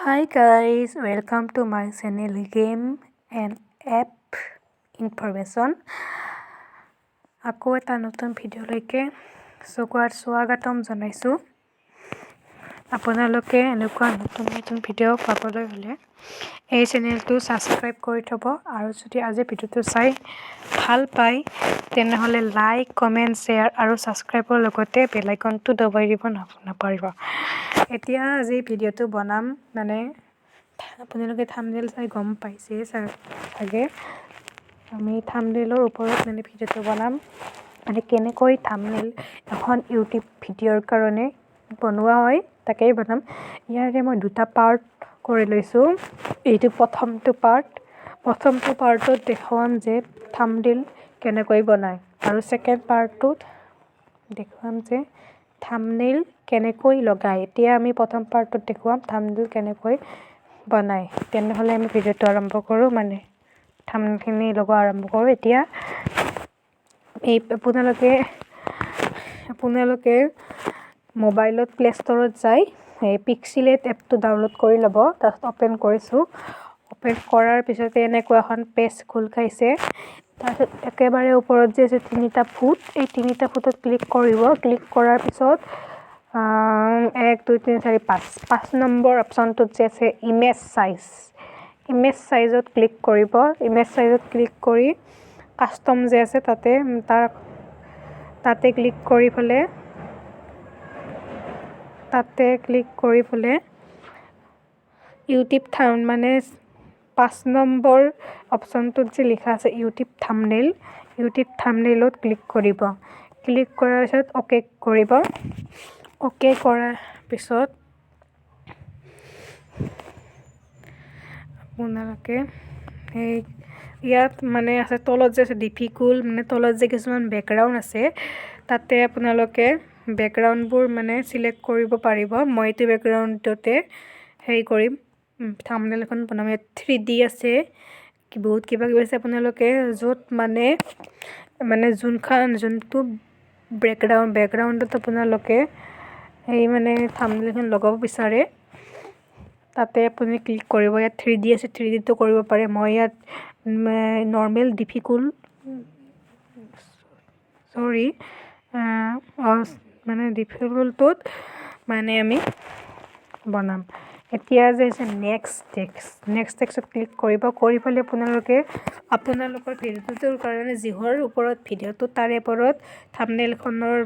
Hi guys, welcome to my channel Game and App Information। আকৌ এটা নতুন ভিডিঅ'লৈকে চকুৱাত স্বাগতম জনাইছোঁ। আপোনালোকে এনেকুৱা নতুন নতুন ভিডিঅ' পাবলৈ হ'লে এই চেনেলটো ছাবস্ক্ৰাইব কৰি থ'ব, আৰু যদি আজি ভিডিঅ'টো চাই ভাল পায় তেনেহ'লে লাইক, কমেণ্ট, শ্বেয়াৰ আৰু ছাবস্ক্ৰাইবৰ লগতে বেল আইকনটো দবাই দিব নাপাহৰিব। এতিয়া আজি ভিডিঅ'টো বনাম, মানে আপোনালোকে থাম্বনেইল চাই গম পাইছে চাগে, আমি থাম্বনেইলৰ ওপৰত মানে ভিডিঅ'টো বনাম, মানে কেনেকৈ থাম্বনেইল এখন ইউটিউব ভিডিঅ'ৰ কাৰণে বনোৱা হয় তাকেই বনাম। ইয়াৰে মই দুটা পাৰ্ট কৰি লৈছোঁ। এইটো প্ৰথমটো পাৰ্ট, প্ৰথমটো পাৰ্টত দেখুৱাম যে থাম্বনেইল কেনেকৈ বনায়, আৰু ছেকেণ্ড পাৰ্টটোত দেখুৱাম যে থাম্বনেইল কেনেকৈ লগায়। এতিয়া আমি প্ৰথম পাৰ্টটোত দেখুৱাম থাম্বনেইল কেনেকৈ বনায়। তেনেহ'লে আমি ভিডিঅ'টো আৰম্ভ কৰোঁ, মানে থাম্বনেইলখিনি লগোৱা আৰম্ভ কৰোঁ। এতিয়া এই আপোনালোকে মোবাইলত প্লে' ষ্ট'ৰত যাই এই পিক্সিলেট এপটো ডাউনলোড কৰি ল'ব। তাৰপিছত অ'পেন কৰিছোঁ। অ'পেন কৰাৰ পিছতে এনেকুৱা এখন পেজ খোল খাইছে। তাৰপিছত একেবাৰে ওপৰত যে আছে তিনিটা ফুট, এই তিনিটা ফুটত ক্লিক কৰিব। ক্লিক কৰাৰ পিছত 1 2 3 4 5, 5 নম্বৰ অপশ্যনটোত যে আছে ইমেজ চাইজ, ইমেজ চাইজত ক্লিক কৰিব। ইমেজ চাইজত ক্লিক কৰি কাষ্টম যে আছে তাতে ক্লিক কৰি পেলাই, তাতে ক্লিক কৰি পেলাই ইউটিউব থাম মানে 5 নম্বৰ অপশ্যনটোত যে লিখা আছে ইউটিউব থাম্বনেইল, ইউটিউব থাম্বনেইলত ক্লিক কৰিব। ক্লিক কৰাৰ পিছত অ'কে কৰিব। অ'কে কৰাৰ পিছত আপোনালোকে এই ইয়াত মানে আছে তলত যে আছে ডিফিকুল, মানে তলত যে কিছুমান বেকগ্ৰাউণ্ড আছে তাতে আপোনালোকে বেকগ্ৰাউণ্ডবোৰ মানে চিলেক্ট কৰিব পাৰিব। মই এইটো বেকগ্ৰাউণ্ডটোতে হেৰি কৰিম, থাম্বনেইল এখন বনাম। ইয়াত থ্ৰী ডি আছে, বহুত কিবা কিবি আছে। আপোনালোকে য'ত মানে, মানে যোনখন যোনটো বেকগ্ৰাউণ্ডত আপোনালোকে সেই মানে থাম্বনেইলখন লগাব বিচাৰে তাতে আপুনি ক্লিক কৰিব। ইয়াত থ্ৰী ডি আছে, থ্ৰী ডিটো কৰিব পাৰে। মই ইয়াত নৰ্মেল ডিফিকুল, চৰি, মানে ডিফিকুলটোত মানে আমি বনাম। এতিয়া যে হৈছে নেক্সট টেক্সট, নেক্সট টেক্সটত ক্লিক কৰিব। কৰি পেলাই আপোনালোকে আপোনালোকৰ ভিডিঅ'টোৰ কাৰণে যিহৰ ওপৰত ভিডিঅ'টো তাৰে ওপৰত থাম্বনেইলখনৰ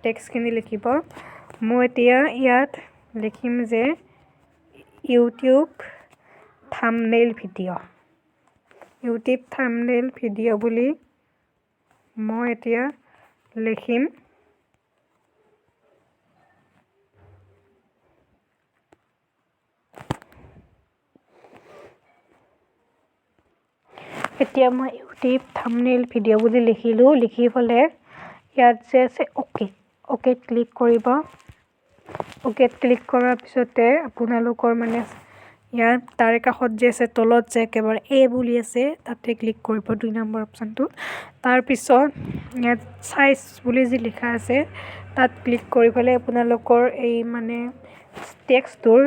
টেক্সটখিনি লিখিব। মই এতিয়া ইয়াত লিখিম যে YouTube thumbnail video, YouTube thumbnail video' বুলি মই এতিয়া লিখিম। এতিয়া মই ইউটিউব থাম্বনেইল ভিডিঅ' বুলি লিখিলোঁ। লিখি পেলাই ইয়াত যে আছে অ'কে, অ'কেত ক্লিক কৰিব। অ'কেত ক্লিক কৰাৰ পিছতে আপোনালোকৰ মানে ইয়াত তাৰে কাষত যে আছে তলত যে একেবাৰে এ বুলি আছে তাতে ক্লিক কৰিব, 2 নম্বৰ অপশ্যনটো। তাৰপিছত ইয়াত চাইজ বুলি যি লিখা আছে তাত ক্লিক কৰি পেলাই আপোনালোকৰ এই মানে টেক্সটটোৰ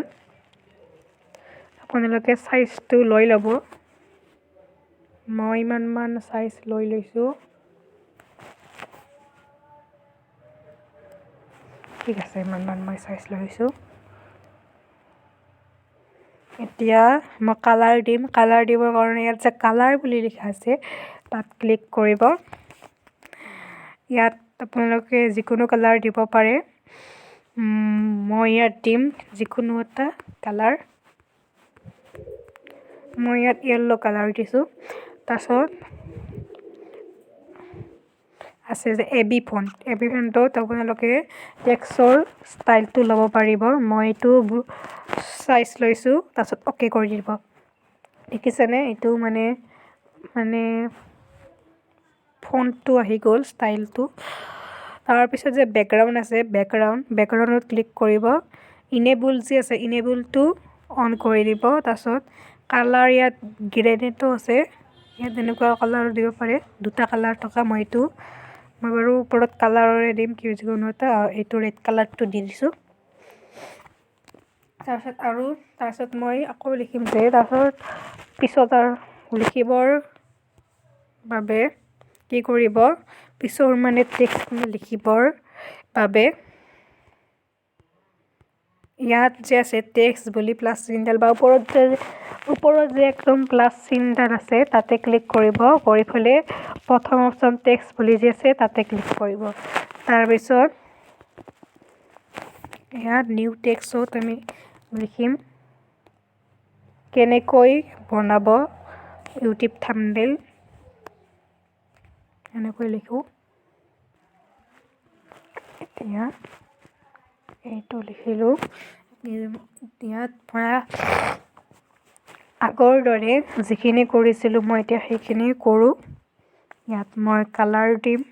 আপোনালোকে চাইজটো লৈ ল'ব। মই ইমানমান চাইজ লৈ লৈছোঁ, ঠিক আছে, ইমানমান মই চাইজ লৈছোঁ। এতিয়া মই কালাৰ দিম। কালাৰ দিবৰ কাৰণে ইয়াত যে কালাৰ বুলি লিখা আছে তাত ক্লিক কৰিব। ইয়াত আপোনালোকে যিকোনো কালাৰ দিব পাৰে। মই ইয়াত দিম যিকোনো এটা কালাৰ। মই ইয়াত য়েল্ল' কালাৰ দিছোঁ। তাৰপিছত আছে যে A B font, A B ফণ্টত আপোনালোকে টেক্সৰ ষ্টাইলটো ল'ব পাৰিব। মই এইটো চাইজ লৈছোঁ। তাৰপিছত অ'কে কৰি দিব। দেখিছেনে এইটো মানে, মানে ফণ্টটো আহি গ'ল, ষ্টাইলটো। তাৰপিছত যে বেকগ্ৰাউণ্ড আছে, বেকগ্ৰাউণ্ডত ক্লিক কৰিব। ইনেবল যি আছে ইনেবলটো অন কৰি দিব। তাৰপিছত কালাৰ ইয়াত গ্ৰেনেটো আছে, ইয়াত এনেকুৱা কালাৰো দিব পাৰে, দুটা কালাৰ থকা। মই বাৰু ওপৰত কালাৰৰে দিম, কি যিকোনো এটা। এইটো ৰেড কালাৰটো দি দিছোঁ। তাৰপিছত আৰু তাৰপিছত মই আকৌ লিখিম যে তাৰপিছত পিছত আৰু লিখিবৰ বাবে কি কৰিব, পিছৰ মানে টেক্সটখিনি লিখিবৰ বাবে ইয়াত যে আছে টেক্সট বুলি প্লাছ চিনডাল বা ওপৰত যে একদম প্লাছ চিনডাল আছে তাতে ক্লিক কৰিব। কৰি পেলাই প্ৰথম অপশ্যন টেক্সট বুলি যে আছে তাতে ক্লিক কৰিব। তাৰপিছত ইয়াত নিউ টেক্সটত আমি লিখিম কেনেকৈ বনাব ইউটিউব থাম্বনেইল, এনেকৈ লিখোঁ। এতিয়া এইটো লিখিলোঁ। ইয়াত পৰা আগৰ দৰে যিখিনি কৰিছিলোঁ মই এতিয়া সেইখিনি কৰোঁ। ইয়াত মই কালাৰ দিম।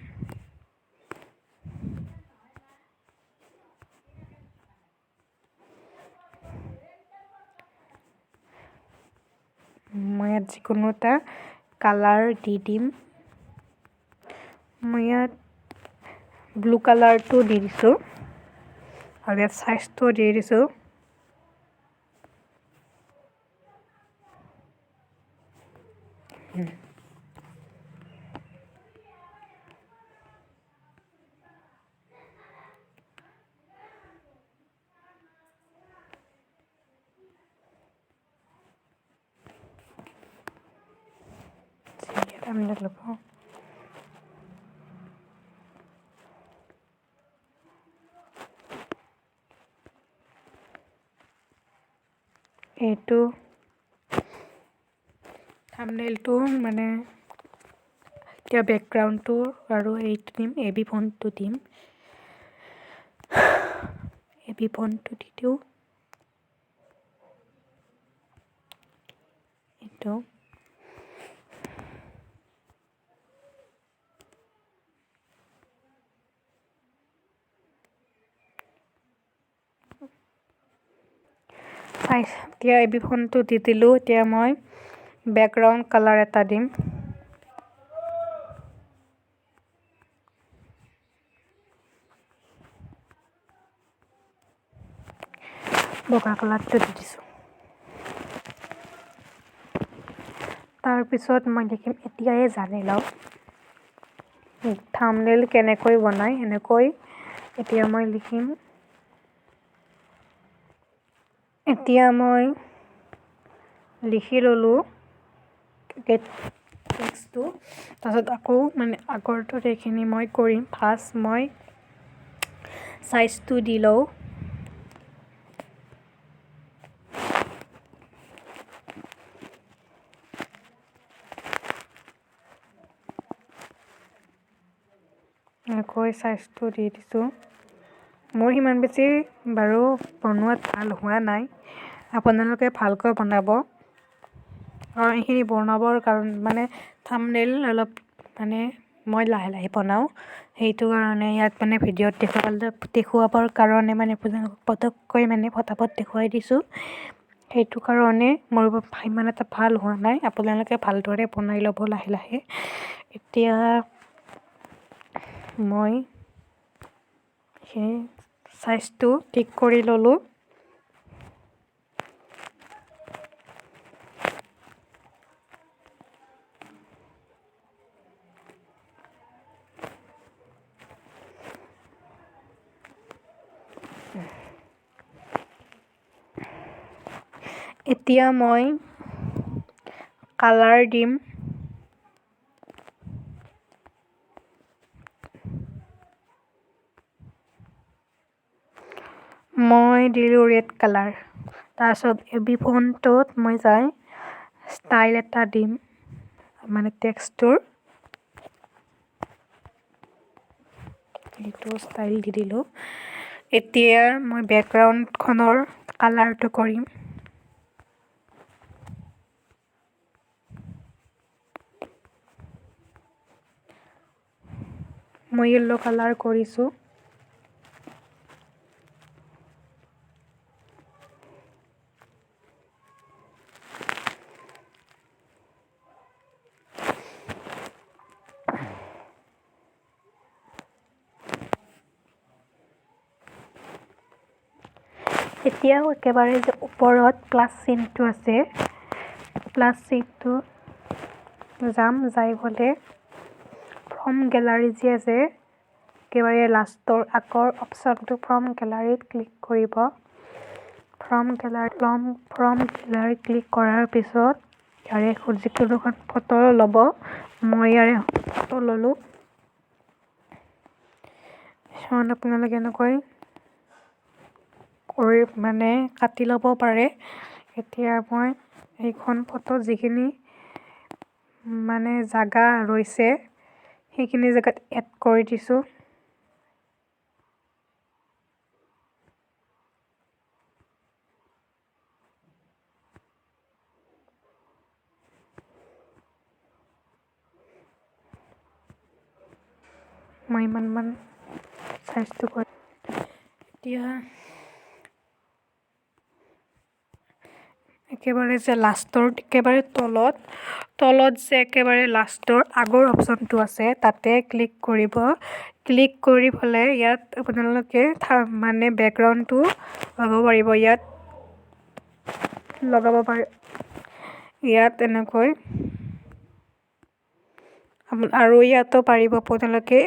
মই ইয়াত যিকোনো এটা কালাৰ দি দিম। মই ইয়াত ব্লু কালাৰটো দি দিছোঁ আৰু ইয়াত চাইজটো দি দিছোঁ। ল'ব এইটো থাম্বনেইলটো মানে এতিয়া বেকগ্ৰাউণ্ডটো আৰু এইটো দিম, এ বি ফণ্টটো দিম। এ বি ফণ্টটো দি দিওঁ। এইটো এতিয়া এ বি ফণ্টটো দি দিলোঁ। এতিয়া মই বেকগ্ৰাউণ্ড কালাৰ এটা দিম। বগা কালাৰটো দি দিছোঁ। তাৰপিছত মই লিখিম এতিয়াই জানি লওঁ থাম্বনেইল কেনেকৈ বনায়, এনেকৈ এতিয়া মই লিখিম। এতিয়া মই লিখি ল'লোঁ টেক্সটটো। তাৰপিছত আকৌ মানে আগৰটোত এইখিনি মই কৰিম। ফাৰ্ষ্ট মই চাইজটো দি লওঁ। এনেকৈ চাইজটো দি দিছোঁ। মোৰ সিমান বেছি বাৰু বনোৱাত ভাল হোৱা নাই, আপোনালোকে ভালকৈ বনাব। আৰু এইখিনি বনাবৰ কাৰণ মানে থাম্বনেইল অলপ মানে মই লাহে লাহে বনাওঁ, সেইটো কাৰণে ইয়াত মানে ভিডিঅ'ত দেখুৱাবৰ কাৰণে মানে পটককৈ মানে ফটাফট দেখুৱাই দিছোঁ। সেইটো কাৰণে মোৰ ইমান এটা ভাল হোৱা নাই, আপোনালোকে ভালদৰে বনাই ল'ব লাহে লাহে। এতিয়া মই সেই চাইজটো ঠিক কৰি ল'লোঁ। এতিয়া মই কালাৰ দিম। মই দিলোঁ ৰেড কালাৰ। তাৰপিছত এ বি ফণ্টটোত মই যাই ষ্টাইল এটা দিম, মানে টেক্সটটোৰ এইটো ষ্টাইল দি দিলোঁ। এতিয়া মই বেকগ্ৰাউণ্ডখনৰ কালাৰটো কৰিম। মই য়েল্ল' কালাৰ কৰিছোঁ। এতিয়াও একেবাৰে যে ওপৰত প্লাছ চিনটো আছে, প্লাছ চিনটো যাম, যাই গ'লে ফ্ৰম গেলাৰী যে আছে একেবাৰে লাষ্টৰ আগৰ অপশ্যনটো ফ্ৰম গেলাৰীত ক্লিক কৰিব। ফ্ৰম গেলাৰীত ক্লিক কৰাৰ পিছত ইয়াৰে যিকোনো এখন ফটো ল'ব। মই ইয়াৰে ফটো ল'লোঁ। আপোনালোকে এনেকৈ কৰি মানে কাটি ল'ব পাৰে। এতিয়া মই এইখন ফটো যিখিনি মানে জাগা ৰৈছে সেইখিনি জেগাত এড কৰি দিছোঁ। মই ইমানমান চাইজটো কৰি এতিয়া একেবাৰে যে লাষ্টৰ একেবাৰে তলত যে একেবাৰে লাষ্টৰ আগৰ অপশ্যনটো আছে তাতে ক্লিক কৰিব। ক্লিক কৰি পেলাই ইয়াত আপোনালোকে মানে বেকগ্ৰাউণ্ডটো লগাব পাৰিব। ইয়াত লগাব পাৰে ইয়াত এনেকৈ আৰু ইয়াতো পাৰিব আপোনালোকে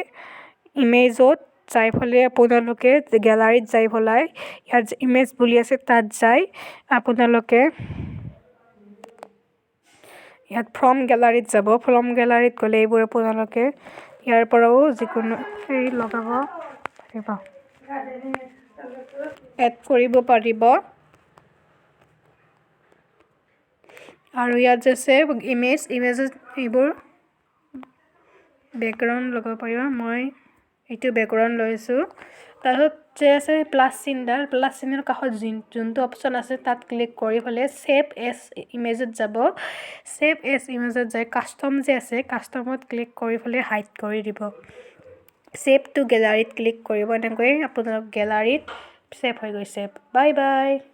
ইমেজত যাই পেলাই আপোনালোকে গেলাৰীত যাই পেলাই ইয়াত যে ইমেজ বুলি আছে তাত যাই আপোনালোকে ইয়াত ফ্ৰম গেলাৰীত যাব। ফ্ৰম গেলাৰীত গ'লে এইবোৰ আপোনালোকে ইয়াৰ পৰাও যিকোনো হেৰি লগাব পাৰিব, এড কৰিব পাৰিব। আৰু ইয়াত যে আছে ইমেজ, ইমেজত এইবোৰ বেকগ্ৰাউণ্ড লগাব পাৰিব। মই এইটো বেকগ্ৰাউণ্ড লৈছোঁ। তাৰপিছত যে আছে প্লাছ চিনডাল, প্লাছ চিনৰ কাষত যোনটো অপশ্যন আছে তাত ক্লিক কৰি পেলাই ছেভ এজ ইমেজত যাব। ছেভ এজ ইমেজত যাই কাষ্টম যে আছে কাষ্টমত ক্লিক কৰি পেলাই হাইড কৰি দিব। ছেভ টু গেলাৰীত ক্লিক কৰিব। এনেকৈ আপোনালোক গেলাৰীত ছেভ হৈ গৈছে। Bye bye.